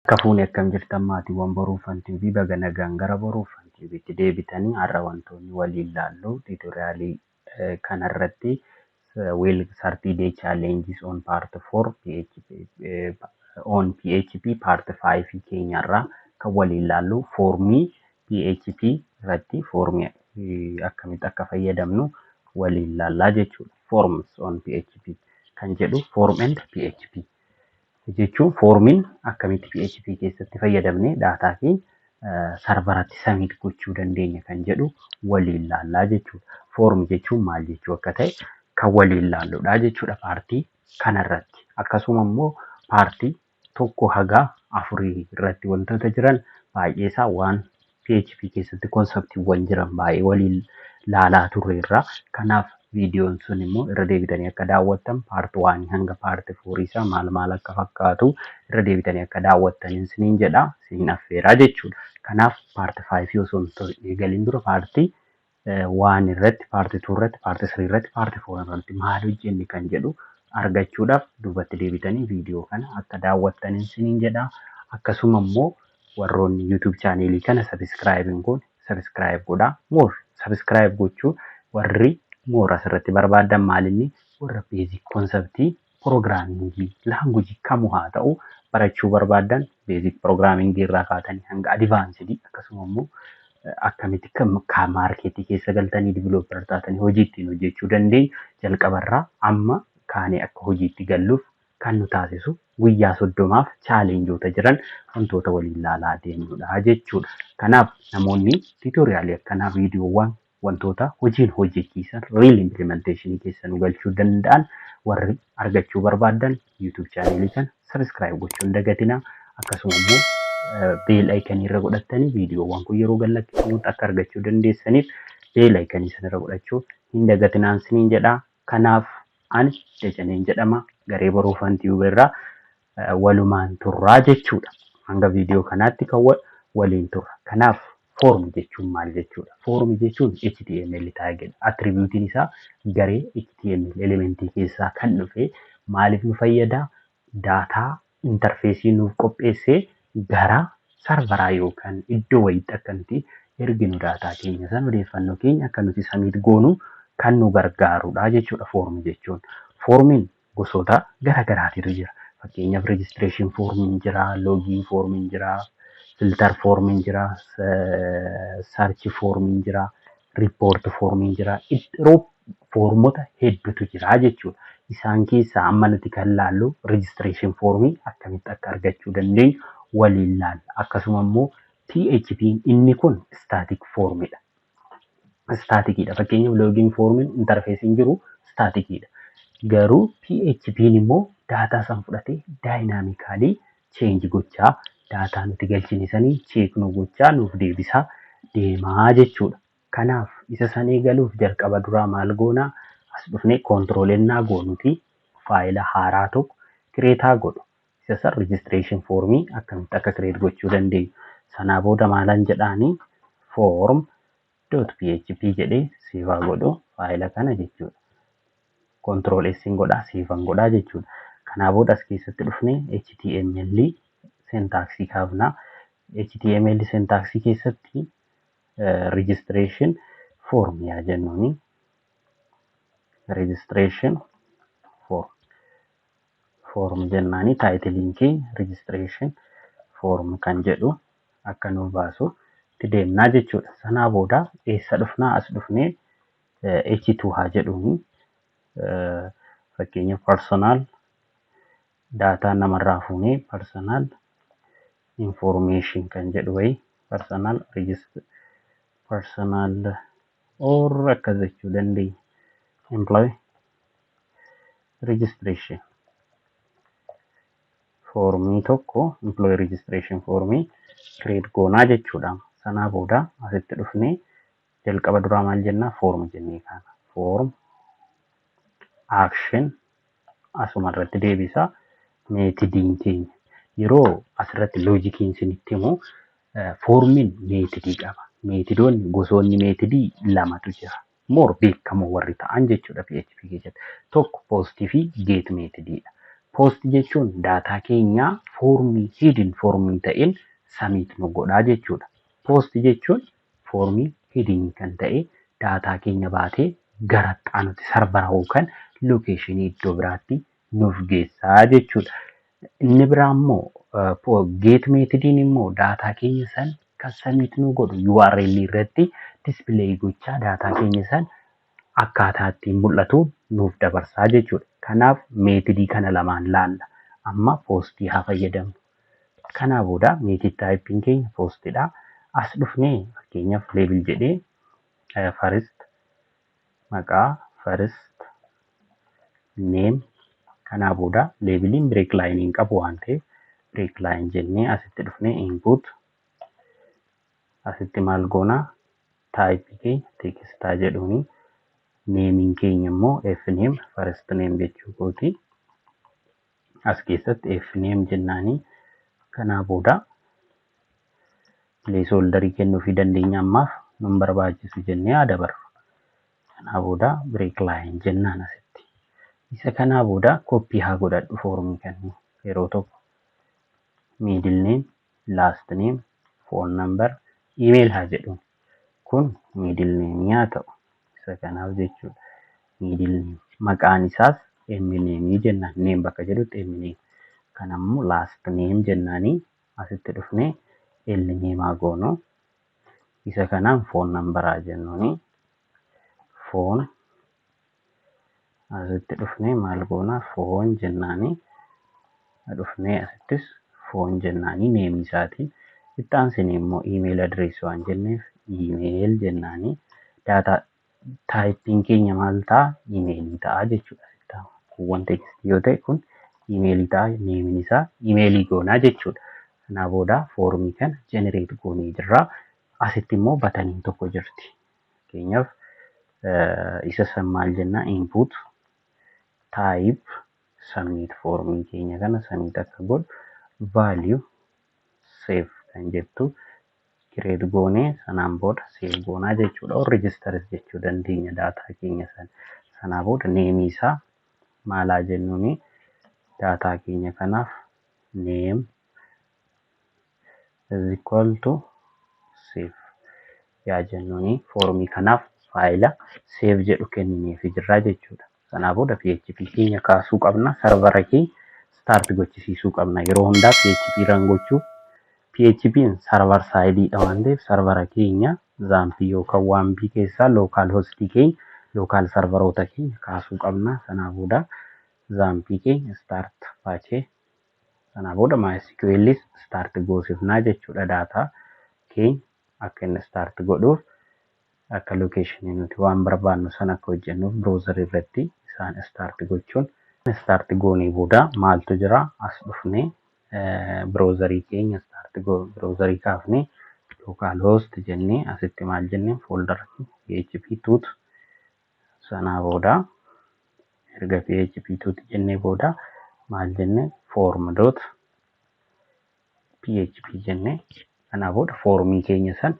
Akka fuuni akkam jirtan, maatiiwwan Boruuf TV? Baga nagaan gara Boruuf TVtti deebitanii. Har'a wantoonni waliin laallu tutorialii kanarratti well 30 day challenges on part 4 PHP, on PHP part 5 keenyarraa kan waliin laallu formii PHP irratti formii akkamitti akka fayyadamnu waliin laallaa jechuudha. Forms on PHP kan jedhu, form and PHP jechuun formiin akkamitti PHP keessatti fayyadamnee data fi serveratti submit gochuu dandeenya kan jedhu waliin laallaa jechuudha. Form jechuun maal jechuu akka ta'e kan waliin laalludha jechuudha partii kanarratti. Akkasuma immoo partii 1 haga 4 irratti wantoota jiran baay'ee isaa waan PHP keessatti conceptiiwwan jiran baay'ee waliin laalaa turreerra. Kanaaf viidiyoon sun immoo irra deebitanii akka daawwattan, part 1 hanga part 4 isaa maal maal akka fakkaatu irra deebitanii akka daawwattan isiniin jedha, isiniin affeeraa jechuudha. Kanaaf part 5 osoo hin eegalin dura partii 1 irratti, part 2 irratti, part 3 irratti, part 4 irratti maal hojjenne kan jedhu argachuudhaaf duubatti deebitanii viidiyoo kana akka daawwattan isiniin jedha. Akkasuma immoo warroonni YouTube channelii kana subscribe hin goone subscribe godhaa. More subscribe gochuu warri more asirratti barbaadan maalinni warra basic conceptii programmingii languageii kamuu haa ta'u barachuu barbaadan, basic programmingii irraa kaatanii hanga advancedii, akkasuma immoo akkamitti marketii keessa galtanii developer taatanii hojii ittiin hojjechuu dandeenyu, jalqabarraa amma kaanee akka hojiitti galluuf kan nu taasisu guyyaa 30f challengeoota jiran wantoota waliin laalaa deemnudha jechuudha. Kanaaf namoonni tutorialii akkanaa, viidiyoowwan wantoota hojiin hojjechiisan, real implementationii keessa nu galchuu danda'an warri argachuu barbaaddan, YouTube channelii kana subscribe gochuu hin dagatinaa. Akkasuma immoo bell iconii irra godhattanii viidiyoowwan kun yeroo gadlakkifamutti akka argachuu dandeessaniif bell iconii sana irra godhachuu hin dagatinaan isiniin jedhaa. Kanaaf ani Dajaneen jedhama, garee Boruufan Tube irraa walumaan turraa jechuudha. Hanga viidiyoo kanaatti kan waliin turra. Kanaaf form jechuun maal jechuudha? Form jechuun HTML tagidha. Attributeiin isaa garee HTML elementii keessaa kan dhufe maaliif nu fayyada? Data interfaceii nuuf qopheessee gara serveraa yookaan iddoo wayiitti akka nuti erginu, data keenya sana, odeeffannoo keenya akka nuti submit goonu kan nu gargaarudha jechuudha form jechuun. Formiin gosoota gara garaatiitu jira. Fakkeenyaaf registration formiin jira, login formiin jira, filter formiin jira, search formiin jira, report formiin jira. Yeroo formota hedduutu jira jechuudha. Isaan keessaa amma nuti kan laallu registration formii akkamitti akka argachuu dandeenyu waliin laalla. Akkasuma immoo PHP inni kun static formidha. Staticiidha. Fakkeenyaaf login formiin interfaceiin jiru staticiidha. Garuu PHP'n immoo data san fudhatee dynamically change gochaa, data nuti galchine sanii check nu gochaa nuuf deebisaa deemaa jechuudha. Kanaaf isa san eegaluuf jalqaba duraa maal goonaa? As dhufnee control N goonuti faayila haaraa tokko create godhu. Isa san registration formii akkamitti akka create gochuu dandeenyu. Sanaa booda maalan jedhaanii, form.php jedhee save godhu faayila kana jechuudha. Control S godhaa, savean godhaa jechuudha. Kanaa booda as keessatti dhufnee HTML syntaxii kaafnaa. HTML syntaxii keessatti registration form yaa jennuuni. Registration form jennaani, titleiin keenya registration form kan jedhu akka nuuf baasu itti deemnaa jechuudha. Sanaa booda eessa dhufnaa? As dhufnee H2 haa jedhuuni, fakkeenya personal data namarraa fuunee personal information kan jedhu wayii, personal register, personal or akkas jechuu dandeenya. Employee registration formii tokko, employee registration formii create goonaa jechuudha. Sanaa booda asitti dhufnee jalqaba duraa maal jennaa? Form jennee kaana. Form action asuma irratti deebisaa. Methodiin keenya yeroo asirratti logiciin isinitti himu, formiin methodii qaba. Methodoonni, gosoonni methodii lamatu jira. More beekamoo warri ta'an jechuudha PHP keessatti. Tokko postii fi get methodiidha. Post jechuun daataa keenya foormii hidden foormii ta'een submit nu godhaa jechuudha. Post jechuun foormii hidden kan ta'e daataa keenya baatee gara xaanutti servera yookaan locationii iddoo biraatti nuuf geessaa jechuudha. Inni biraa immoo get methodiin immoo daataa keenya san kan submit nu godhu URL irratti display gochaa daataa keenya san akkaataa ittiin mul'atu nuuf dabarsaa jechuudha. Kanaaf methodii kana lamaan laalla. Amma postii haa fayyadamnu. Kanaa booda method typeiin keenya postidha. As dhufnee fakkeenyaaf label jedhee first maqaa, first name. Kanaa booda labeliin break line hin qabu waan ta'eef break line jennee asitti dhufnee input asitti maal goonaa? Typeii keenya textaa jedhuuni, nameiin keenya immoo f name, first name jechuu kooti. As keessatti f name jennaanii kanaa booda placeholderii kennuufii dandeenya, ammaaf nun barbaachisu jennee haa dabarru. Kanaa booda break line jennaan asitti. Isa kanaa booda copy haa godhadhu foormii kanneen yeroo tokko middle name, last name, phone number, email haa jedhuun. Kun middle name haa ta'u isa kanaaf jechuudha. Middle name maqaan isaas m name jennaan, name bakka jedhutti m name. Kan ammoo last name jennaanii asitti dhufnee l name haa goonu. Isa kanaan phone number haa jennuuni. Phone asitti dhufnee maal goona? Phone jennaanii dhufnee asittis phone jennaanii nameii isaatiin. Itti aansinee immoo email address waan jenneef email jennaanii data typeiin keenya maal ta'a? Emailii ta'a jechuudha. Kun wanta textii yoo ta'e kun emailii ta'a, nameiin isaa emailii goonaa jechuudha. Kanaa booda foormii kana generate goonee jirra. Asitti immoo buttoniin tokko jirti. Fakkeenyaaf isa san maal jennaa? Input type submit, foormii keenya kana submit akka godhu value save kan jettu create goonee sanaan booda save goonaa jechuudha. Or register jechuu dandeenya daataa keenya sana. Sanaa booda nameii isaa maalaa jennuuni? Daataa keenya kanaaf name is equal to save yaa jennuuni foormii kanaaf faayila save jedhu kennineefii jirraa jechuudha. Sanaa booda PHP keenya kaasuu qabna. Servera keenya start gochisiisuu qabna. Yeroo hundaa PHP run gochuu, PHP'n server sideiidha waan ta'eef servera keenya XAMPPii yookaan WAMPii keessaa local hostii keenya, local serveroota keenya kaasuu qabna. Sanaa booda XAMPPii keenya start baachee sanaa booda MySQLs start goosifnaa jechuudha. Daataa keenya akka inni start godhuuf, akka locationii nuti waan barbaannu sana akka hojjennuuf browserii irratti isaan start gochuun. Start goonee booda maaltu jira? As dhufnee browserii keenya start, browserii kaafnee local host jennee asitti maal jennee? Folder php tut. Sanaa booda erga php tut jennee booda maal jennee? Form dot php jennee kanaa booda foormii keenya san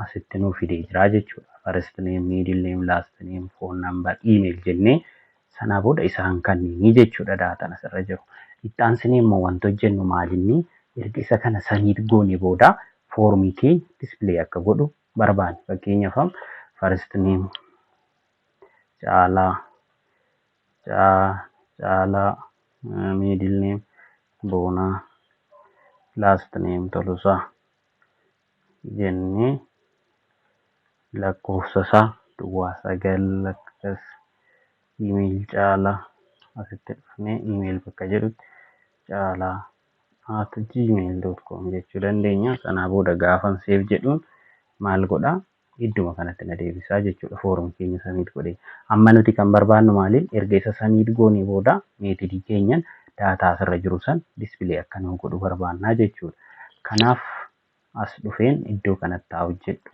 asitti nuu fidee jira jechuudha. First name, middle name, last name, phone number, email jennee sanaa booda isaan kanneenii jechuudha daataan asirra jiru. Itti aansinee immoo wanti hojjennu maalinni? Erga isa kana submit goone booda foormii keenya display akka godhu barbaanne. Fakkeenyaaf first name Caalaa, Caalaa, middle name Boonaa, last name Tolosaa jennee lakkoofsa isaa 09 akkas, email Caalaa, asitti dhufnee email bakka jedhutti caalaa@gmail.com jechuu dandeenya. Sanaa booda gaafan save jedhuun maal godhaa? Idduma kanatti na deebisaa jechuudha foormii keenya submit godhee. Amma nuti kan barbaannu maali? Erga isa submit goonee booda methodii keenyan daataa asirra jiru san display akka nuu godhu barbaannaa jechuudha. Kanaaf as dhufeen iddoo kanatti haa hojjedhu.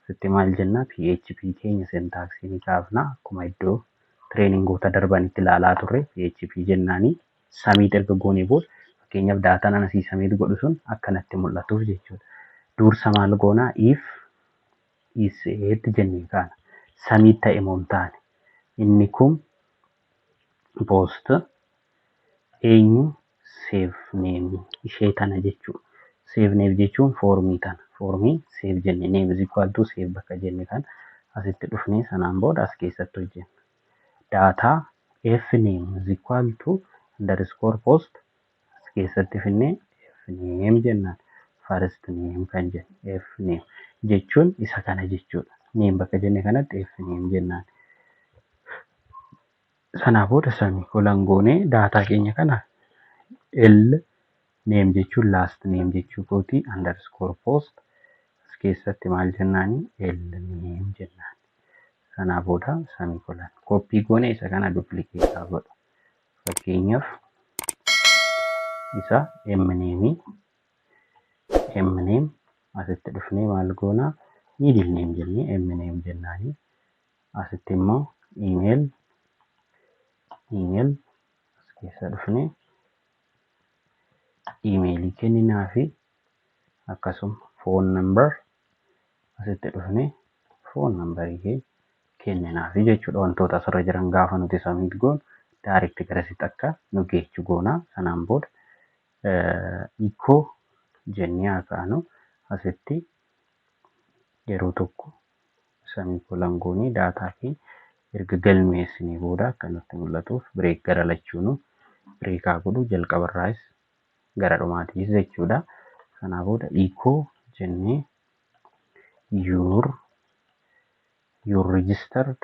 Asitti maal jenna? PHP keenya syntaxii ni kaafna, akkuma iddoo trainingoota darbanitti ilaalaa turre PHP jennaanii submit erga goonee booda fakkeenyaaf daataan asii submit godhu sun akkanatti mul'atuuf jechuudha. Dursa maal goonaa? If isset jennee kaana. Submit ta'e moo hin taane? Inni kun post Eenyu? Save name ishee tana jechuudha. Save name jechuun foormii tana. Foormii save jenne, name is equal to save bakka jenne kan asitti dhufnee sanaan booda as keessatti hojjenna. Data f name is equal to underscore post as keessatti finnee f name jennaan. First name kan jenne f name jechuun isa kana jechuudha. Name bakka jenne kanatti f name jennaan. Sanaa booda semicolon goonee daataa keenya kana l name jechuun last name jechuu kooti, underscore post as keessatti maal jennaani? L name jennaan. Sanaa booda semicolon copy goone isa kana duplicate haa godhu. Fakkeenyaaf isa m name, m name asitti dhufnee maal goona? Middle name jennee m name jennaani. Asitti immoo email, email as keessa dhufnee emailii kenninaa fi akkasuma phone number asitti dhufnee phone numberii kenninaafi jechuudha. Wantoota asirra jiran gaafa nuti submit goonu direct garasitti akka nu geechu goona. Sanaan booda echo jennee haa kaanu. Asitti yeroo tokko semicolon goonee daataa keenya erga galmeessinee booda akka nutti mul'atuuf break gara lachuunuu break haa godhu, jalqabarraayis gara dhumaatiis jechuudha. Sanaa booda echo jennee your registered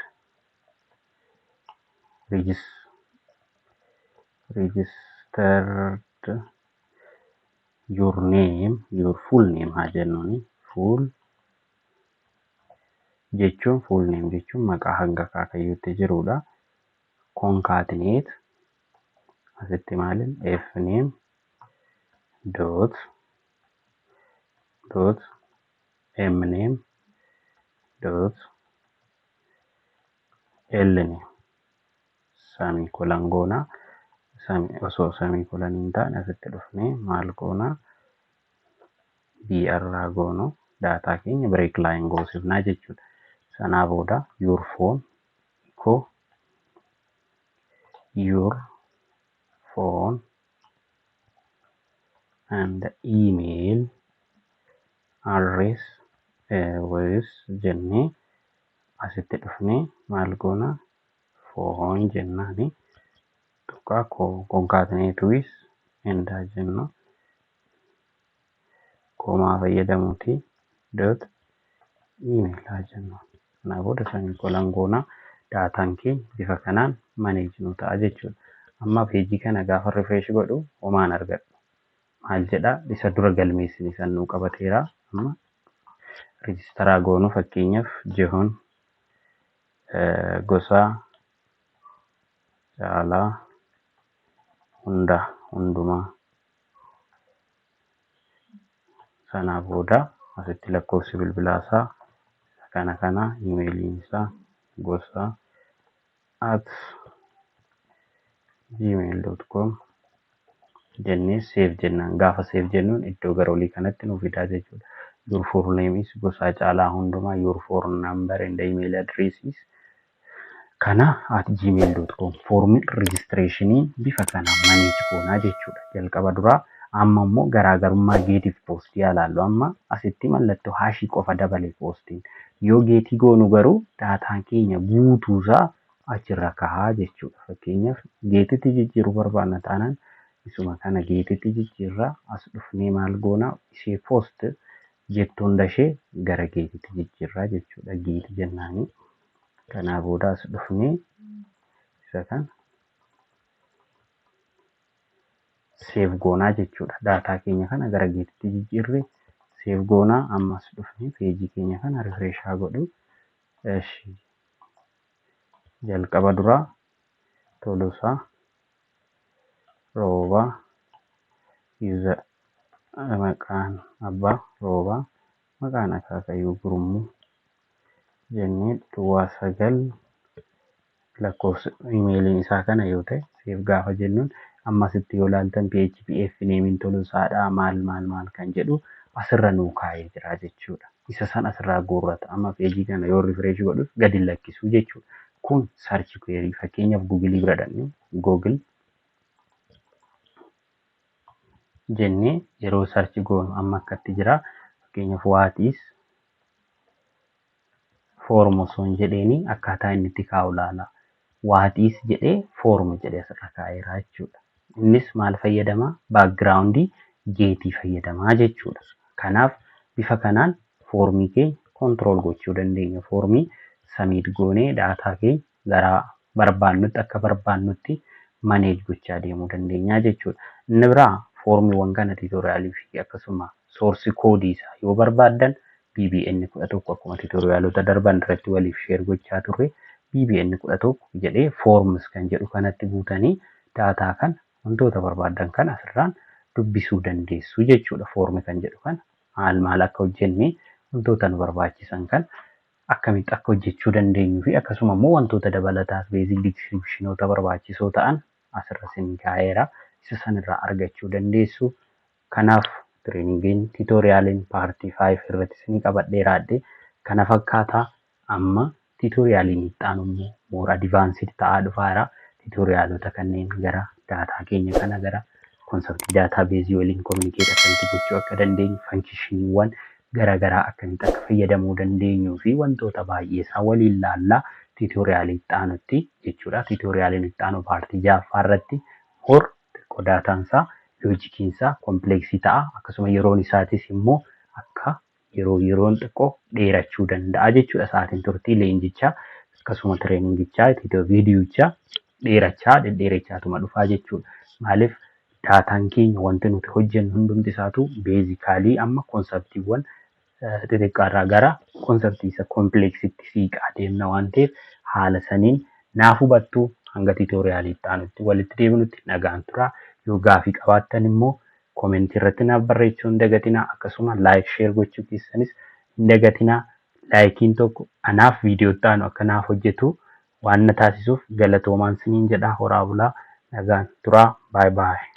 registered your name, your full name haa jennuuni. Full jechuun, full name jechuun maqaa hanga akaakayyuutti jirudha. Concatenate asitti maalin f name dot dot m name dot l name semicolon goona. Osoo semicolon hin taane asitti dhufnee maal goona? Br haa goonu, daataa keenya break line goosifnaa jechuudha. Sanaa booda your phone, echo your phone and email address with jennee asitti dhufnee maal goona? Phone jennaani tuqaa concatenate with and jennu comma fayyadamuuti dot email haa jennu. Kanaa booda semicolon goona, daataan keenya bifa kanaan manage nu ta'a jechuudha. Amma peejii kana gaafa refresh godhu homaan argadhu. Maal jedhaa? Isa dura galmeessine san nuu qabateera. Amma register goonu, fakkeenyaaf Jihoon Gosaa Caalaa Hunda Hundumaa. Sanaa booda asitti lakkoofsi bilbilaasaa kana kana, imeeliin isaa gosaa@gmail.com jennee save jennaan, gaafa save jennuun iddoo gara olii kanatti nu fidaa jechuudha. Your full name is Gosaa Caalaa Hundumaa, your phone number and email address is kana @gmail.com. Foormiin registrationii bifa kanaan manage goonaa jechuudha. Jalqaba duraa amma immoo garaagarummaa getiif postii ilaallu. Amma asitti mallattoo hashii qofa dabale postiin. Yoo getii goonu garuu daataan keenya guutuusaa achirra kahaa jechuudha. Fakkeenyaaf getitti jijjiiruu barbaanna taanaan isuma kana getitti jijjiirraa, as dhufnee maal goonaa? Ishee post jettu hunda ishee gara getitti jijjiirraa jechuudha. Get jennaanii. Kanaa booda as dhufnee isa kana save goonaa jechuudha. Daataa keenya kana gara getitti jijjiirree save goonaa, amma as dhufnee peejii keenya kana refresh haa godhu. Eshi, jalqaba duraa Tolosaa Roobaa, maqaan abbaa Roobaa, maqaan akaakayyuu Gurmuu jennee 09, lakkoofsa imeeliin isaa kana yoo ta'e save gaafa jennuun amma asitti yoo ilaaltan PHP F nameiin Tolosaadhaa maal maal maal kan jedhu asirra nuu kaa'ee jira jechuudha. Isa san asirraa guurrata. Amma peejii kana yoo refresh godhus gadi lakkisuu jechuudha. Kun search query, fakkeenyaaf Google bira dhaqnee Google Jennee yeroo search goonu amma akkatti jira. Fakkeenyaaf, "What is form" osoo hin jedheeni akkaataa inni itti kaa'u ilaala. "What is" jedhee "form" jedhee asirra kaa'eera jechuudha. Innis maal fayyadamaa? Background getii fayyadamaa jechuudha. Kanaaf bifa kanaan foormii keenya control gochuu dandeenya. Foormii submit goonee daataa keenya gara barbaannutti, akka barbaannutti manage gochaa deemuu dandeenya jechuudha. Inni biraa, foormiiwwan kana tutorialii fi akkasuma source codeii isaa yoo barbaaddan, BBN 11, akkuma tutorialota darban irratti waliif share gochaa turre, BBN 11 jedhee forms kan jedhu kanatti buutanii daataa kana, wantoota barbaaddan kana asirraan dubbisuu dandeessu jechuudha. Foormi kan jedhu kana maal maal akka hojjenne, wantoota nu barbaachisan kan akkamitti akka hojjechuu dandeenyuu fi akkasuma immoo wantoota dabalataas, basic descriptionoota barbaachisoo ta'an asirra isin kaa'eera. Isa sanirraa argachuu dandeessu. Kanaaf trainingiin tutorialiin part 5 irratti isinii qabadhee raadhe kana fakkaataa. Amma tutorialiin itti aanu immoo more advanced ta'aa dhufaara. Tutorialota kanneen gara daataa keenya kana gara conceptii databaseii waliin communicate akkamitti gochuu akka dandeenyu, functioniiwwan garaagaraa akkamitti akka fayyadamuu dandeenyuu fi wantoota baay'ee isaa waliin laallaa tutorialii itti aanutti jechuudha. Tutorialiin itti aanu partii ja'affaa irratti more xiqqoo daataan isaa, logiciin isaa complexii ta'a. Akkasuma yeroon isaatis immoo akka yeroo yeroon xiqqoo dheerachuu danda'a jechuudha. Sa'aatiin turtii leenjichaa akkasuma trainingichaa, viidiyichaa dheerachaa dhedheerachaatuma dhufaa jechuudha. Maaliif? Daataan keenya, wanti nuti hojjennu hundumti isaatu basically amma conceptiiwwan xixiqqaarraa gara conceptii isa complexitti siiqaa deemna waan ta'eef, haala saniin naaf hubattuu. Hanga tutorialii itti aanutti walitti deebinutti nagaan turaa. Yoo gaafii qabaattan immoo commentii irratti naaf barreessuu hin dagatinaa. Akkasuma like, share gochuu keessanis hin dagatinaa. Likeiin tokko anaaf viidiyoo itti aanu akka naaf hojjetu waan na taasisuuf galatoomaan siniin jedhaa. Horaa bulaa, nagaan turaa, baay'ee baay'ee.